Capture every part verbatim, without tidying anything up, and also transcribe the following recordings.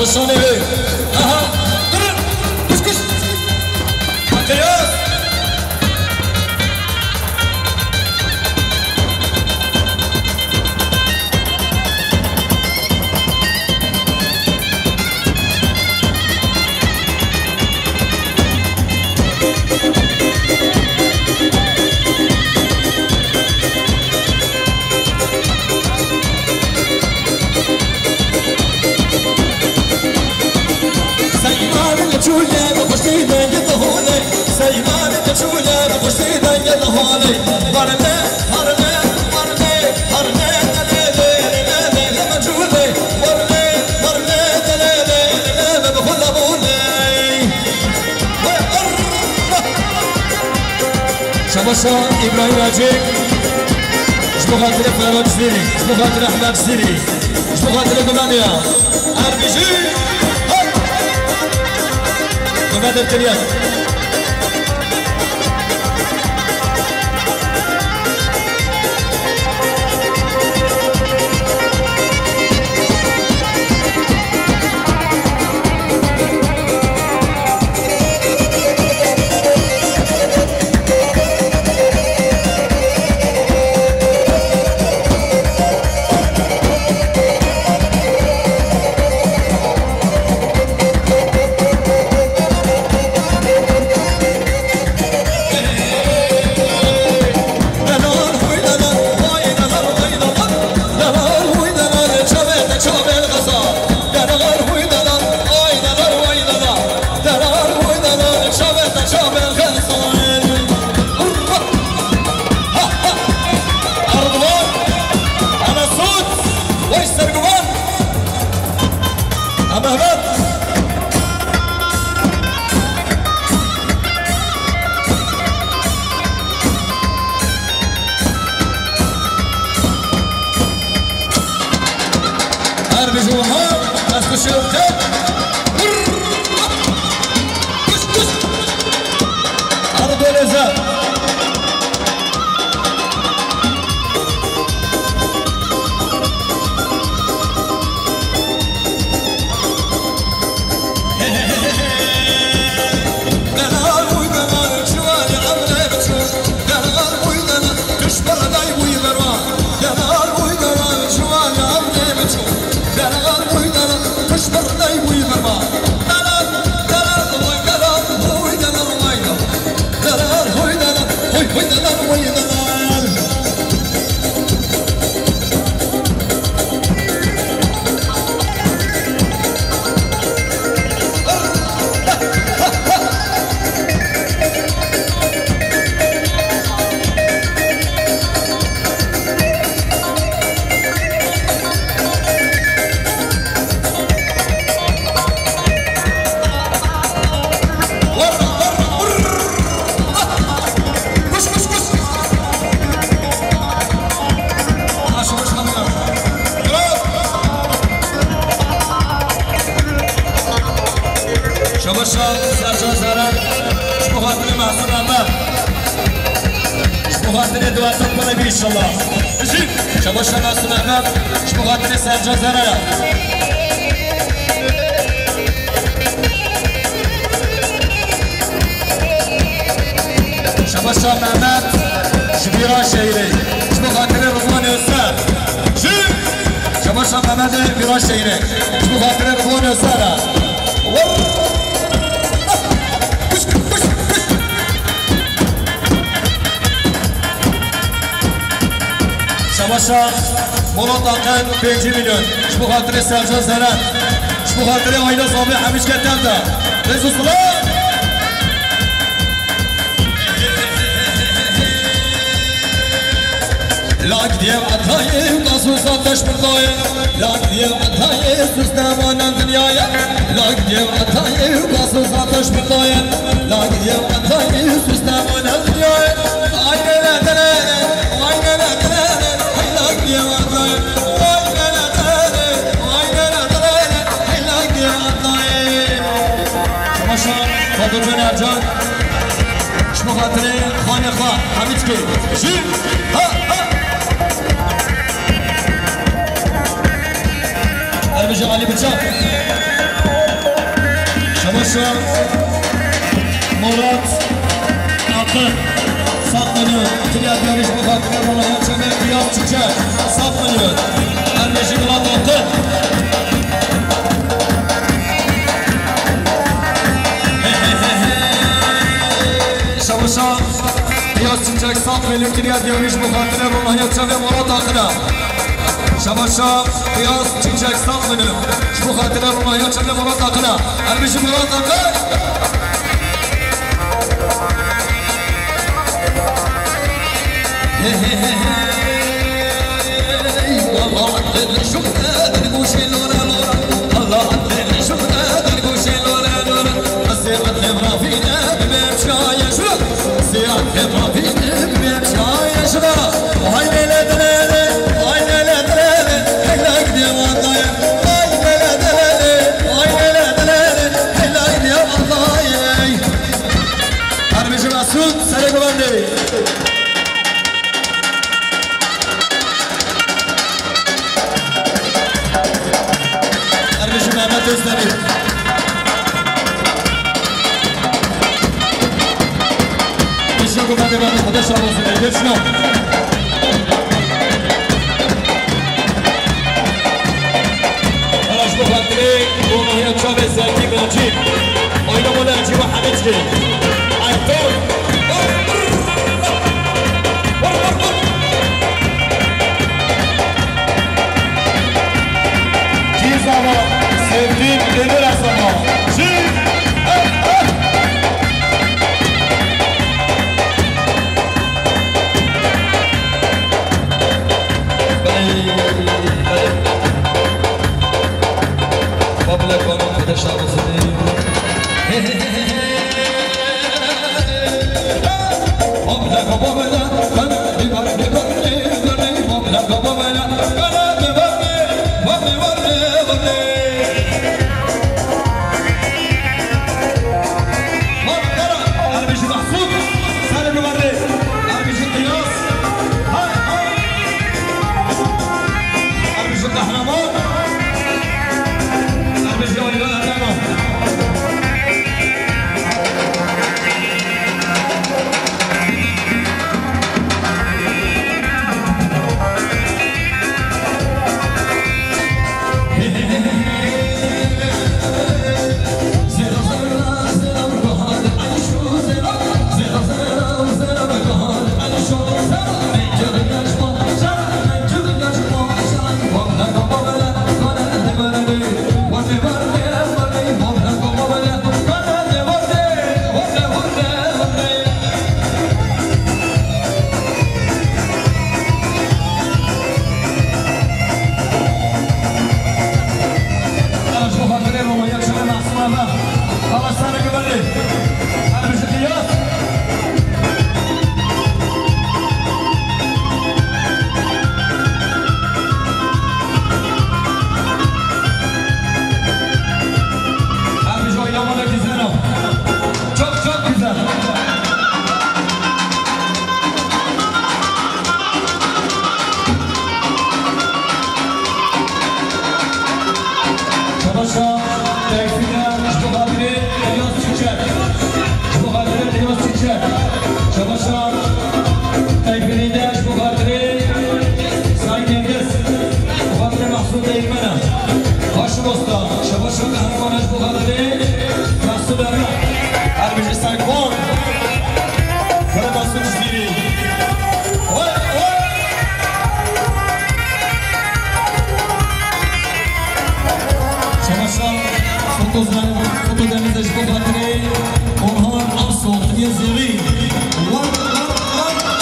Şanê wê. Aha. Durun. Kuş kuş. Qiyas. Seymanê çûye bi xweşî dengê te holê. Seymanê çûye bi xweşî dengê te holê. Warme, warme, warme, warme, telê, lê, lê, lê, lê, lê, me cûlê. Warme, warme, telê, lê, lê, lê, me bi xwe de bolê. Wey, arr! Şabaşa Îbrahîm Hacî, ji bo xatirê Ferhat Cizîrî, ji bo xatirê Ehmed Cizîrî, ji bo xatirê Gumaniya. Her bijî, hey! Gume derkiriye. Erdogan, Enesut, Weş Serguvan, Mehmet. Her bijû ha, dest û şev ket. Kuş, kuş. Her doleze. Şabaşa Sercan Zeren, ji bo xatirê Mehsûd Ahmed. Ji bo xatirê Duwasat Pulebî inşallah. Şabaşa Mehsûd Ahmed, ji bo xatirê Sercan Zeren ya. Şabaşa Mehmet, ji Vîra şehîrê, ji bo xatirê Rizwanê Özer. Jî Şabaşa Mehmetê Vîra şehîrê, ji bo xatirê Rizwanê Özer. Şabaşa Mola Taqet pêncî milyon. Ji bo xatirê Sercan Zeren. Ji bo xatirê aîla Sabê Hemîşke Tevda. Rêz û silav. Lak diyev etayê, kasu sataş berdayê. Lak diyev etayê, susnemanan dinyayê. Lak diyev etayê, kasu sataş berdayê. Lak diyev etayê, susnemanan dinyayê. Ay nene dene, ay nene dene, ay lak diyev etayê. Ay nene dene, ay nene dene, ay lak diyev etayê. Şabaşa Fadilcan Ercan, ji bo xatirê xanê xwe, Hemîdkê. Jî, ha, ha. Erbêje Alî Biçak. Murat Akın, sed milyon. Tiriya diyarî ji bo xatirê ronahiya çemê Qiyas Çiçek, sed milyon. Her bijî Murat Akın. Şabaşa Qiyas Çiçek, sed milyon. Tiriya diyarî ji bo xatirê ronahiya çemê Murat Akın e. Şabaşa Qiyas Çiçek, sed milyon. Ji bo xatirê ronahiya çemê Murat Akın e. Her bijî Murat Akın. Her bijî Mesûd, serê guvendê. Her bijî Mehmet Özdemir. Teşekkür ederim. Arkadaşlar olsun. Geçin. Araç bu hatırı, bu mahiyet çabe sergi bacı. Oyna mola acı ve hametli. Aytor. Cîzava, Sevdîn, Demir Asama. Cî, eh, eh. Bey, bey. Babla konu, arkadaşlar, olsun. Çok, çok güzel. Çabaşa, Tevfîqe, ji bo xatirê Qiyas Çiçek. Ji bo xatirê Qiyas Çiçek. Çabaşa, Tevfîqe, ji bo xatirê Sayın Nergis. Ji bo xatirê Mahsûd Değirmene. Haşim Usta, Çabaşa Kahraman, ji bo xatirê Mahsûd Emre. Her bijî Sayın Bor. Kara Mahsûd Cizîrî. Oy, oy. Çamaşa, foto zan-, foto denize ji bo xatirê Orhan Aksoy, Xwediyê Zêrî. Wan, wan, wan, wan.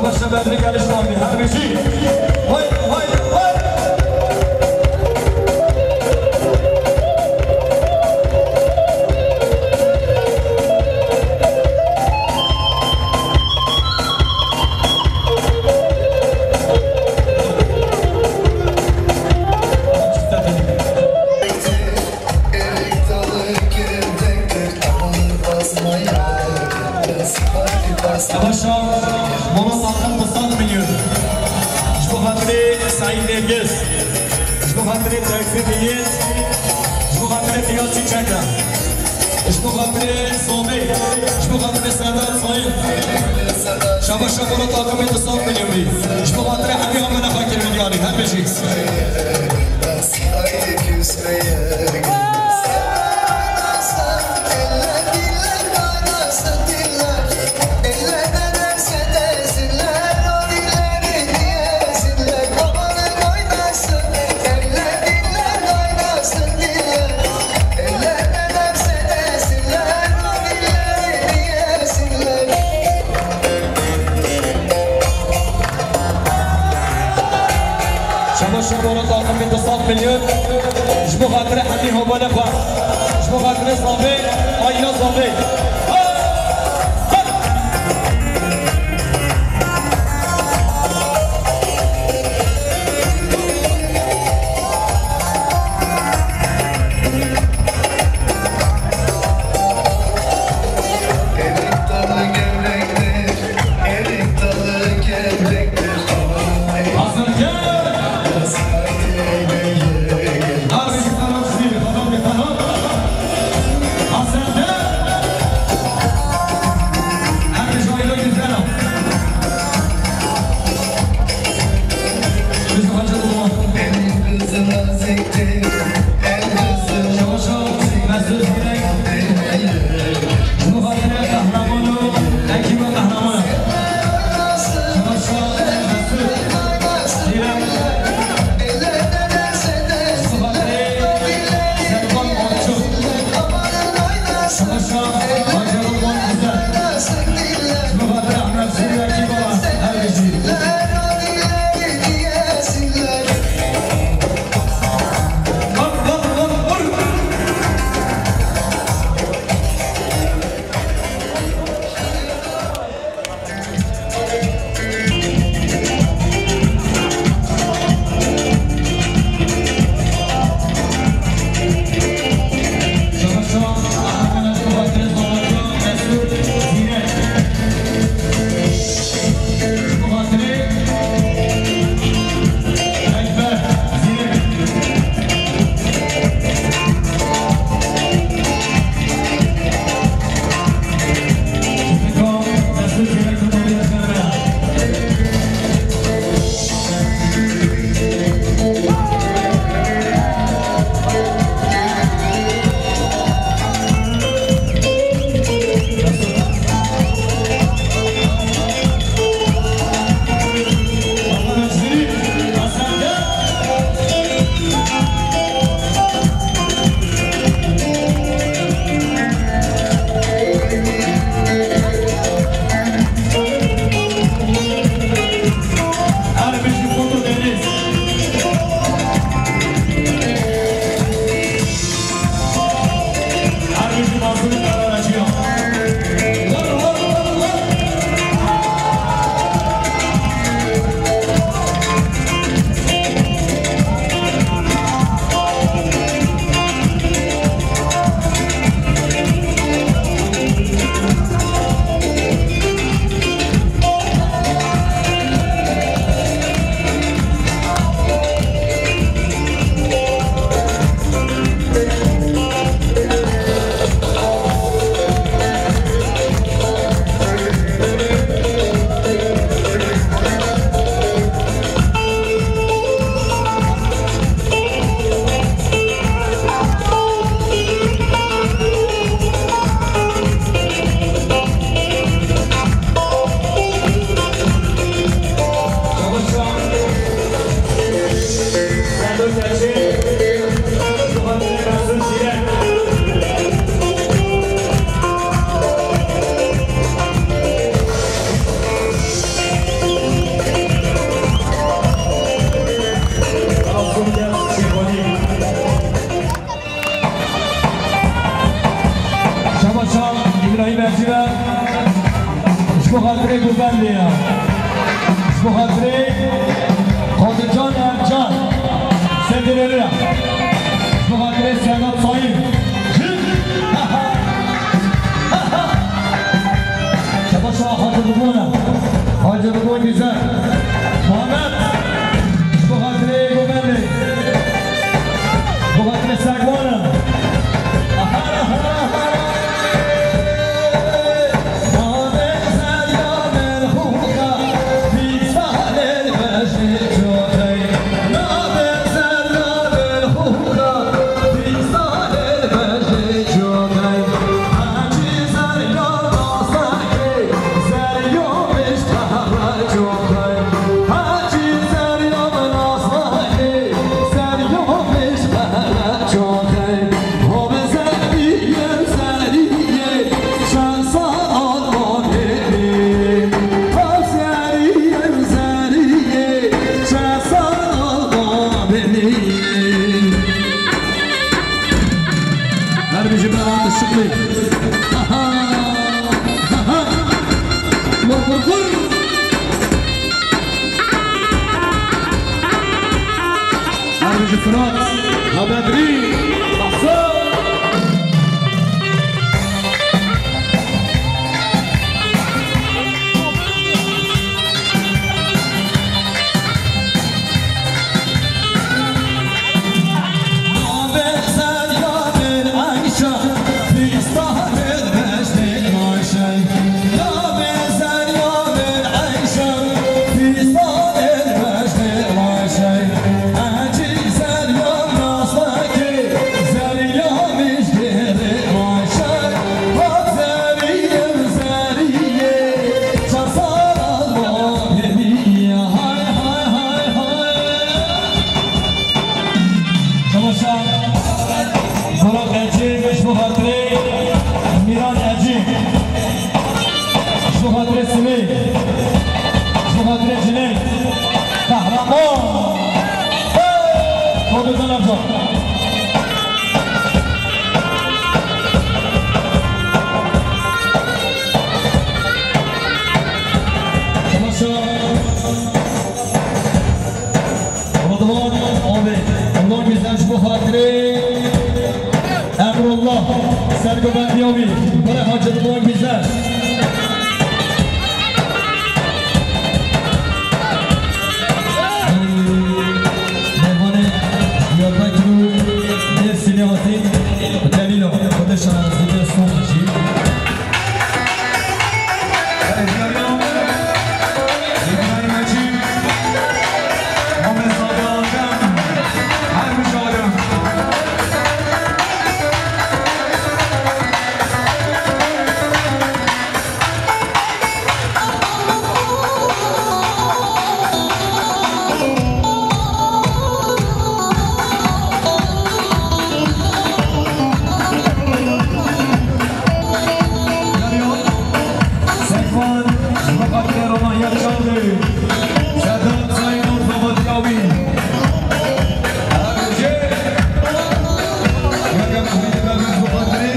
Başa Bedri geliştan bir her bir şey. Hay hay hay. Yavaşça mola takım kısa milyon. Ji bo xatirê Saîd Nergis. Ji bo xatirê Tevfîq Yiğit. Ji bo xatirê Piyaz Çiçek e. Ji bo xatirê Sobê. Ji bo xatirê Serdar Sayın. Şabaş şabaş takımê kısa milyon bî. Ji bo xatirê hemî amene xakir milyarî. Her bijî. Şaba şabora takımê du sed milyon. Ji bo xatirê hemî hevalê xwe. Ji bo xatirê Zavê, aîla Zavê. Ji bo xatirê Qadircan Ercan, Sedê Rêrê. Ji bo xatirê Sedat Sayîm. Tebaşa Hacı Rıdvan e. Hacı Rıdvan Güzel. Muhammed. Ji bo xatirê Govendê. Ji bo xatirê Segwan e. Her bijî bera şiklî. Aha! Aha! Vur, vur, vur! Her bijî Firat, Hemedrî, Mahsun! Temaşa Burak Ecî, ji bo xatirê Mîran Ecî, ji bo xatirê Silê, ji bo xatirê Cilê, Kahraman. Hey! Komutan Ercan. Temaşa. Rıdvan abi, Rıdvan Güzel ji bo xatirê Emrullah, sergovendiya wî, Bere Hacı Rıdvan Güzel. Mêvanê Diyarbekir û Mêrsînê hatî, delîla xwe de şanazî de son jî. Sekvan, Roma Yaşarlı, Sedat Sayın Ortabat Yavi. Erce, Meryem Hüseyin Mehmet Zubatri,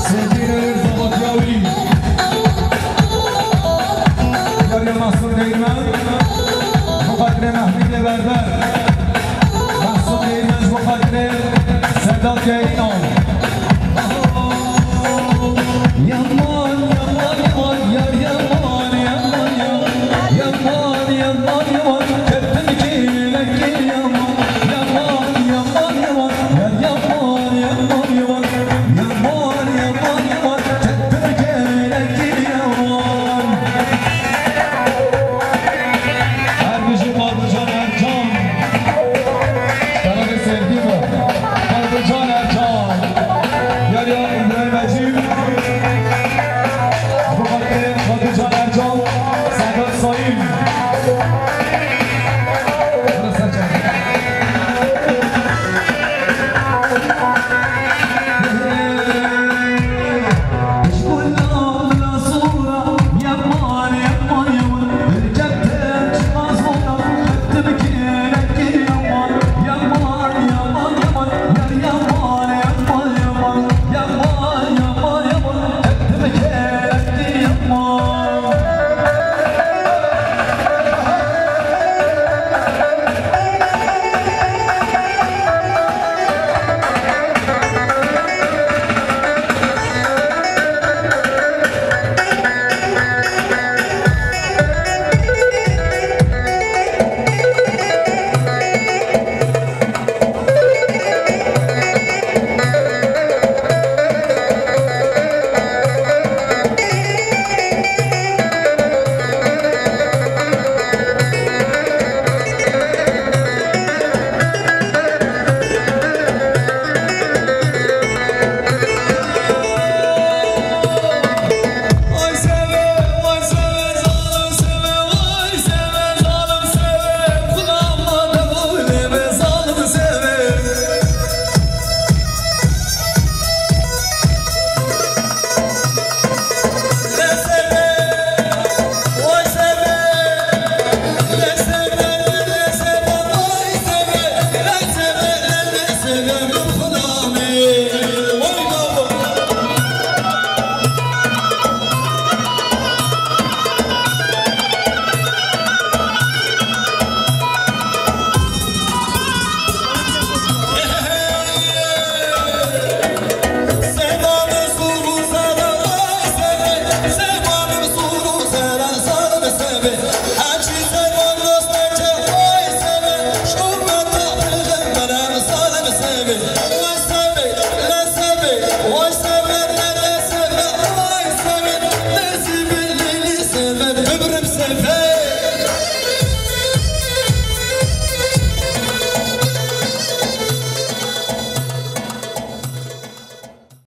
Sevgili Zabat Yavi. Meryem Mahsun Değirmen, Zubatri Mehmet Berber. Mahsun Değirmen ji bo xatirê Sedat Yayınov. Yaman, yaman, yaman, yar yaman, yaman, yaman. Yaman, yaman, yaman, kettin kêlekê yaman. Yaman, yaman, yaman, yar yaman, yaman, yaman. Yaman, yaman, yaman, kettin kêlekê yaman. Her bijî Patlıcan Ercan. Tarafê sevgî bu. Patlıcan Ercan. Yar ya İbrahim Ecî. Bu xatirê Patlıcan